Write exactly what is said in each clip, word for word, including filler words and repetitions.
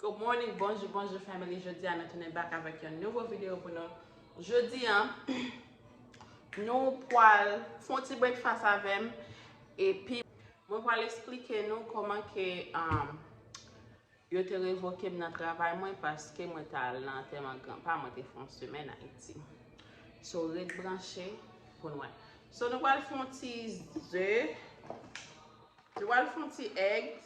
Good morning, bonjou, bonjou family. Jodi a nou tounen back avèk yon nouvo videyo pou nou. Jodi a, nou pral fè yon ti breakfast avè m. Epi, mwen pral eksplike nou kòman ke, um, yo te revoke m nan travay mwen paske mwen t al nan antèman granpa mwen, te fè yon semèn Ayiti. So, ret branche pou n wè. So, nou pral fè yon ti ze. Nou pral fè yon ti egg.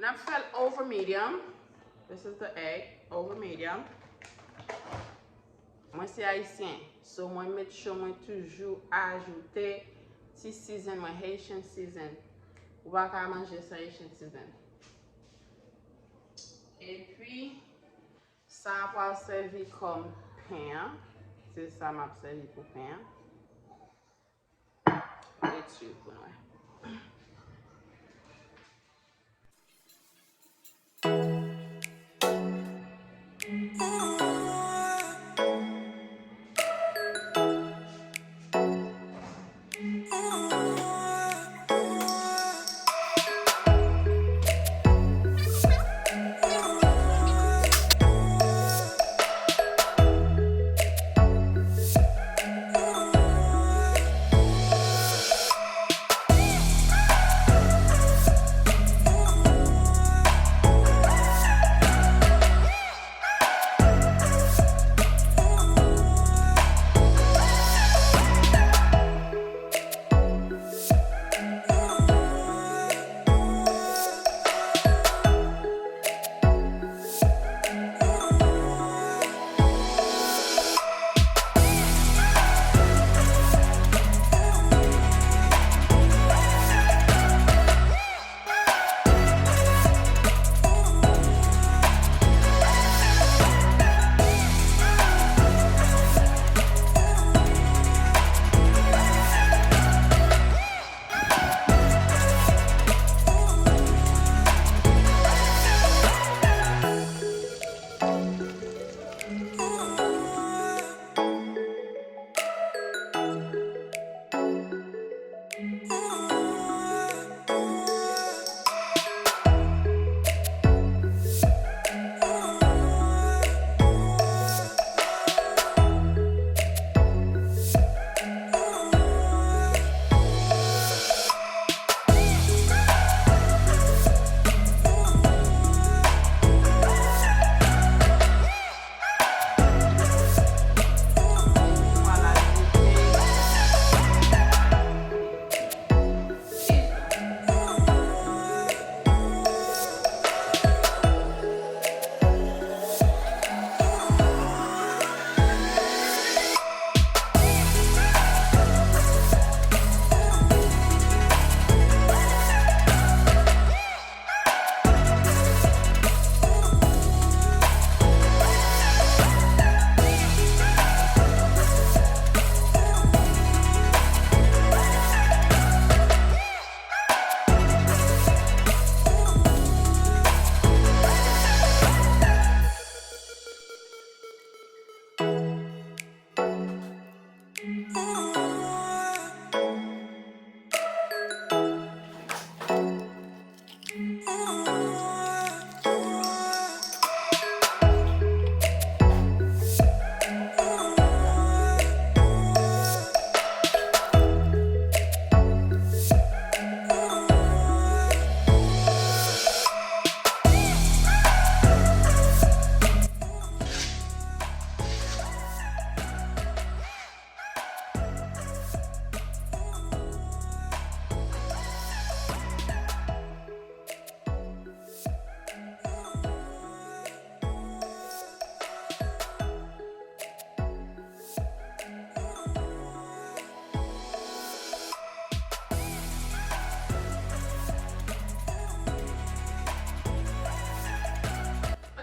N ap fè l over medium. This is the egg, over medium. Mwen se ayisyen. So, mwen make sure mwen toujou ajoute ti season mwen, Haitian season. Ou pa ka manje san Haitian season. Epi, sa a pral sèvi kòm pen an. Se sa m ap sèvi pou pen an. Ret swiv pou n wè.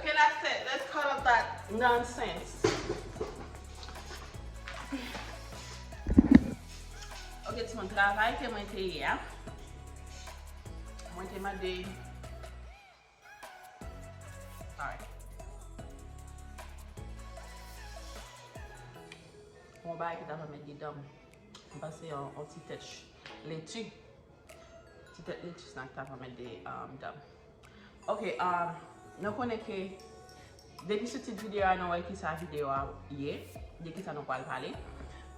Okay, that's it. Let's cut up that nonsense. Ok, timoun, travay ke mwen te ye a, mwen te mande, sorry. Yon bagay ki ta fè mèt dedan m. M panse yon, yon ti tèt ch-, leti. Ti tèt leti sa ki ta fè mèt de, um, dedan m. Ok, um, Nou konnen ke depi sou tit videyo a, nou wè kisa videyo a ye, de kisa nou pral pale.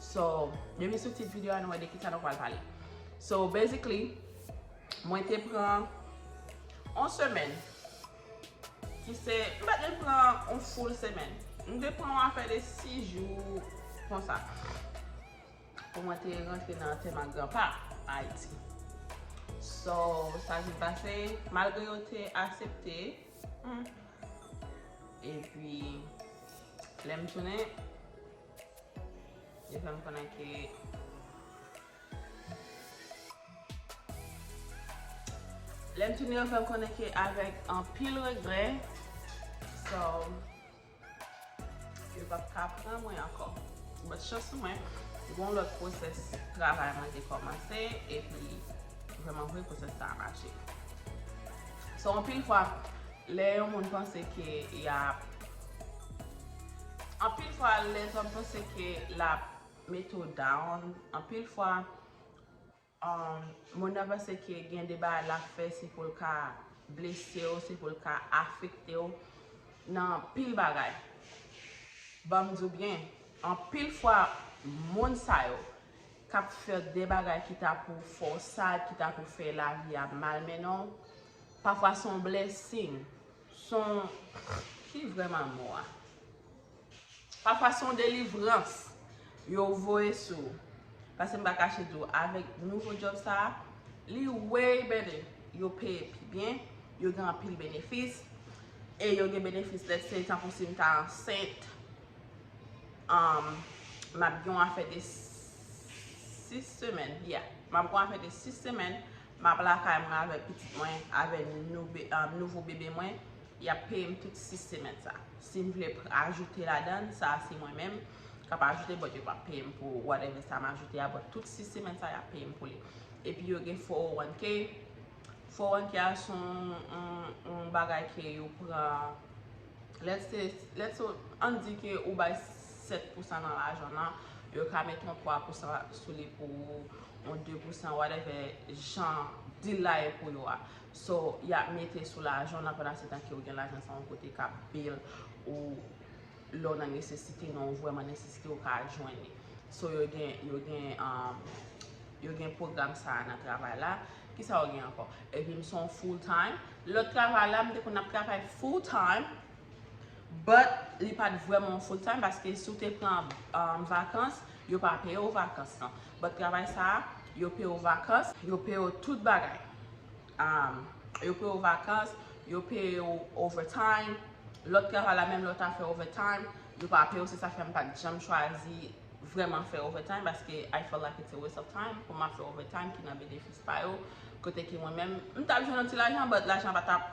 So, depi sou tit videyo a, nou wè de kisa nou pral pale. So, basically, mwen te pran yon semèn, ki se, m pa t menm pran yon full semèn. M te pran yon afè de sis jou konsa. Pou mwen te rantre nan tè ma granpa Ayiti. So, sa ki pase, malgre yo te aksepte, hmm, epi, lè m tounen, yo fè m konnen ke, lè m tounen, yo fè m konnen ke avèk anpil regrè, so, yo p ap ka pran mwen ankò. But chans pou mwen, gen yon lòt pwosès travay mwen te kòmanse, epi vrèman vre pwosès sa a mache. So, anpil fwa, lè yon moun panse ke y ap, anpil fwa, lè zòm panse ke l ap mete w down, anpil fwa, um, moun nan panse ke gen de bagay l ap fè, se pou l ka blese w, se pou l ka afekte w nan anpil bagay. Ban m di w byen, anpil fwa, moun sa yo k ap fè de bagay ki ta pou fè w sad, ki ta pou fè lavi a malmennen w, pafwa se yon blessing, se yon, ki vrèman mo a? Pafwa se yon delivrans yo voye sou ou. Paske m pa kache di w, avèk nouvo djòb sa a, li way better. Yo peye pi byen, yo gen anpil benefis, e yo gen benefis, let's say, tankou si m ta ansent, um, m ap gen yon afè de sis semèn, yeah. M ap gen yon afè de sis semèn, m ap lakay mwen avèk pitit mwen, avèk nou be-, um, nouvo bebe mwen. Y ap peye m tout sis semèn sa. Si m vle pr-, ajoute ladan l, sa a se mwen menm k ap ajoute, but yo p ap peye m pou whatever sa m ajoute a, but tout sis semèn sa, y ap peye m pou li. Epi yo gen four oh one K. Four oh one K a se yon, yon, yon bagay ke yo pran, let's say, let's say, ann di ke ou bay sèt pousan nan lajan nan, yo ka mete yon twa pousan sou li pou ou, yon de pousan, whatever jan deal la ye pou yo a. So, y ap mete sou lajan w nan pandan se tan ke w gen lajan sa yon kote k ap build ou lè w nan nesesite, nan w vrèman nesesite, w ka jwenn li. So, yo gen, yo gen, um, yo gen pwogram sa a nan travay la. Kisa yo gen ankò? Epi m se yon full time. Lòt travay la, m te konn ap travay full time, but li pa t vrèman yon full time paske si w te pran, um, vakans, yo pa peye w vakans lan. But travay sa a, yo peye w vakans, yo peye w tout bagay. Um, yo peye w vakans, yo peye w overtime. Lòt travay la menm, lè w ta fè overtime, yo pa peye w. Se sa fè m pa t janm chwazi vrèman fè overtime paske I feel like it's a waste of time pou m ap fè overtime ki nan benefis pa yo. Kote ki mwen menm, m t ap jwenn yon ti lajan, but lajan pa t ap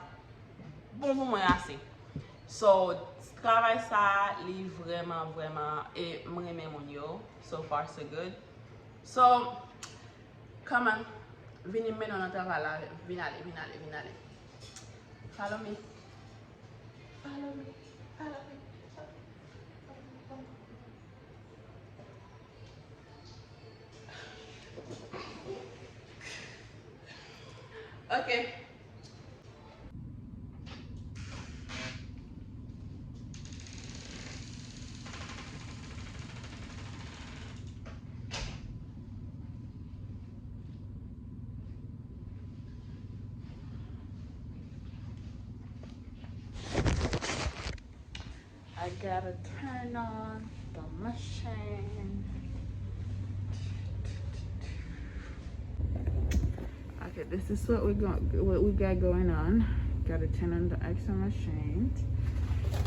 bon pou mwen ase. So, travay sa a, li vrèman, vrèman, e m renmen moun yo. So far, so good. So, come on, vini m mennen w nan travay la, vin ale, vin ale, vin ale. Follow me. Follow me. Follow me. Follow me. Follow me. Follow me. Ok. I gotta turn on the machine. Okay, this is what we got, what we got going on. Gotta turn on the X M machine.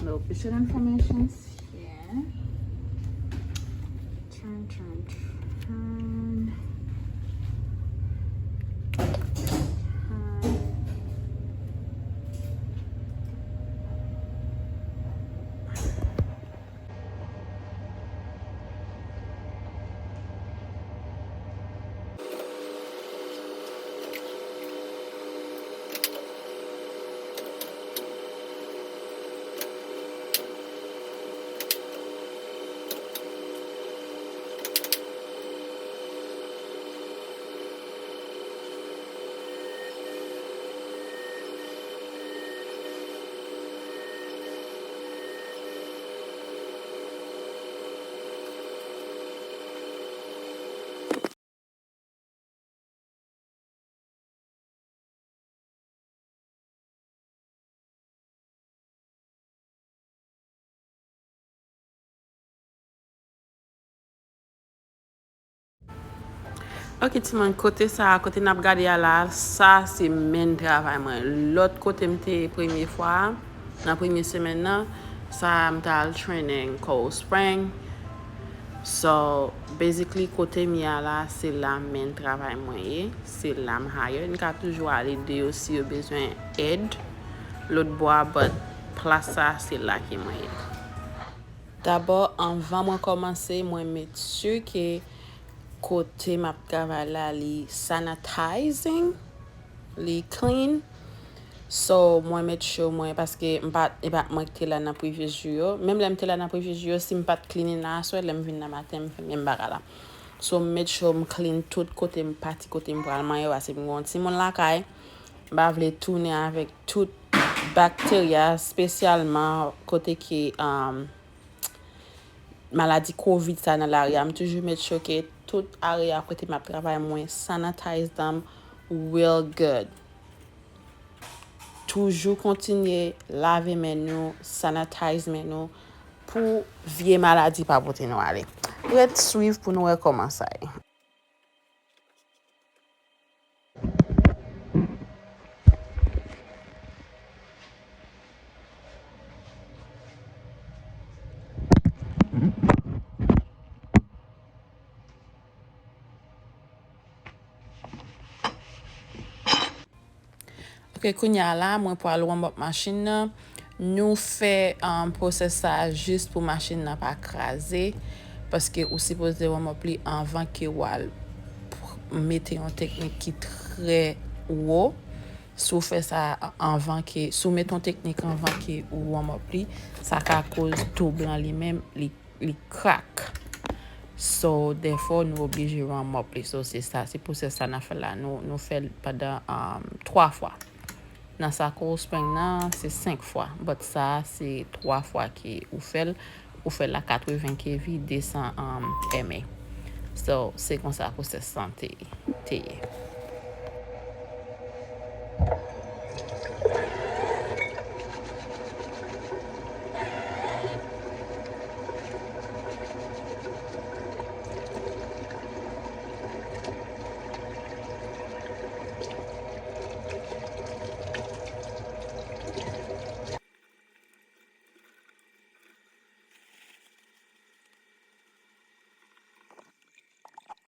Little bit of information here. Turn, turn, turn. Turn. Ok, timoun, kote sa a, kote n ap gade a la, sa se main travay mwen. Lòt kote m te ye premye fwa a, nan premye semèn nan, sa a m t al training Coral Spring. So, basically, kote m ye a la, se la main travay mwen ye. Se la m hire. N ka toujou ale deyò si yo bezwen èd lòt bò a, but plas sa a, se la ke mwen ye. Dabò, anvan mwen kòmanse, mwen make sure ke kote m ap travay la, li sanitizing, li clean. So, mwen make sure mwen, paske m pa, e pa mwen ki te la nan previous jou yo. Menm lè m te la nan previous jou yo, si m pa t cleaning la aswè, lè m vin nan maten, m fè menm bagay la. So, m make sure m clean tout kote m pati, kote m pral manyen, paske m gen yon timoun lakay. M pa vle tounen avèk tout bakterya, espesyalman kote ke, um, maladi covid sa nan lari a. M toujou make sure ke tout area kote m ap travay, mwen sanitize them real good. Toujou kontinye lave men nou, sanitize men nou pou vye maladi pa pote nou ale. Ret swiv pou nou wè kòman sa ye. Ok, kounye a la, mwen pral warm up machin nan. Nou fè, um, pwosès sa a jis pou machin nan pa kraze, paske ou sipoze warm up li anvan ke w al p-, mete yon teknik ki trè wo. Si w fè sa anvan ke, si w mete yon teknik anvan ke ou warm up li, sa ka koz toub lan li menm, li li krak. So, therefore, nou oblije warm up li. So, se sa, se pwosès sa n ap fè la. Nou, nou fè l pandan, um, twa fwa. Nan sa Coral Spring nan, se senk fwa. But sa, se twa fwa ke ou fè l. Ou fè l a katreven K V, de san, um, M A. So, se konsa pwosès sa te, te ye.